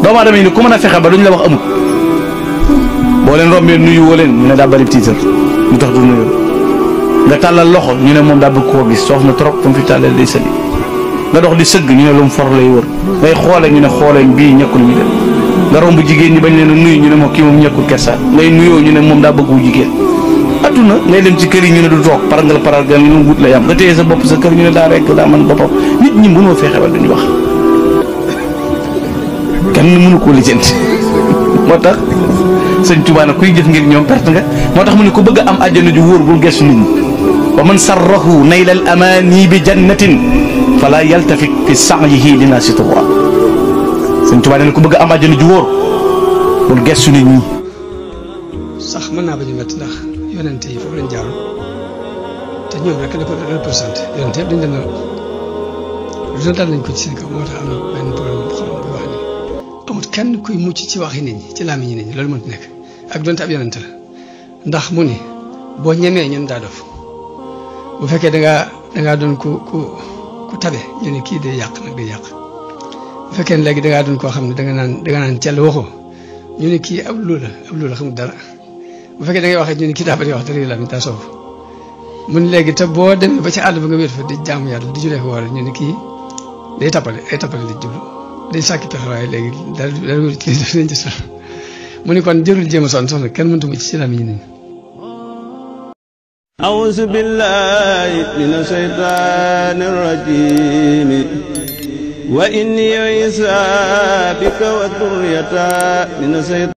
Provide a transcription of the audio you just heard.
doomu aadama yi ne ku mën a fexe ba duñ la wax amul boo leen rombee nuyu woo leen ñu ne daa bari tiitar ñu tax du nuyu nga tàllal loxo ñu ne moom daa bëgg koo gis soof na trop comme fi tàllal day sëli nga dox di sëgg ñu ne lu mu for lay wër ngay xoole ñu ne xooleen bii ñekkul ñu dem nga romb jigéen ñi bañ leen a nuyu ñu ne moom kii moom ñekkul kersa ngay nuyoo ñu ne moom daa bëgg wu jigéen adduna ngay dem ci kër yi ñu ne du toog parangal parangal ñu wut la yam nga téye sa bopp sa kër ñu ne daa rekk daa man boppam nit ñi mënoo fexe ba duñu wax kenn mënu koo lijjanti moo tax sëñ Tuubaa nag kuy jëf ngir ñoom perte nga moo tax mu ne ko bëgg a am àjjana ju wóor bul gestu nit ñi wa man sarrahu nayla al amani bi jannatin fala yaltafit fi sa'yihi linaasi tuwa sëñ Tuubaa ne ko bëgg a am àjjana ju wóor bul gestu nit ñi sax mën naa bañ a métti ndax yonente yi foofu lañ jaaroon te ñoom rek la ko représenté yonente yëpp dañ leen lu ne dal nañ ko ci seen kaw moo tax am na benn borom xam bu wax ni amut kenn kuy mucc ci waxi nit ñi ci làmmiñi nit ñi loolu mënut nekk ak donte ab yonente la ndax mu ni boo ñemee ñun daa dof bu fekkee dangaa doon ku tabe ñu ne kii day yàq nag day yàq bu fekkee ne léegi dangaa doon koo xam ne danga naan cell waxoo ñu ne kii ab loola xamul dara bu fekkee da ngay waxee ñu ne kii daa bari wax dara la mi daa soof mun léegi te boo demee ba ci àll ba nga wéet fa di jaamu yàlla di julee ko war ñu ne kii day tappale ay tappale di jublu day sàkki pexe waaye léegi dara wéru ci dañ ci sax mu ni kon jërul jéem a sonn soxna kenn mëntu mucc ci la mi ñu nañ أعوذ بالله من الشيطان الرجيم وإني عيسى بك وذريتها من الشيطان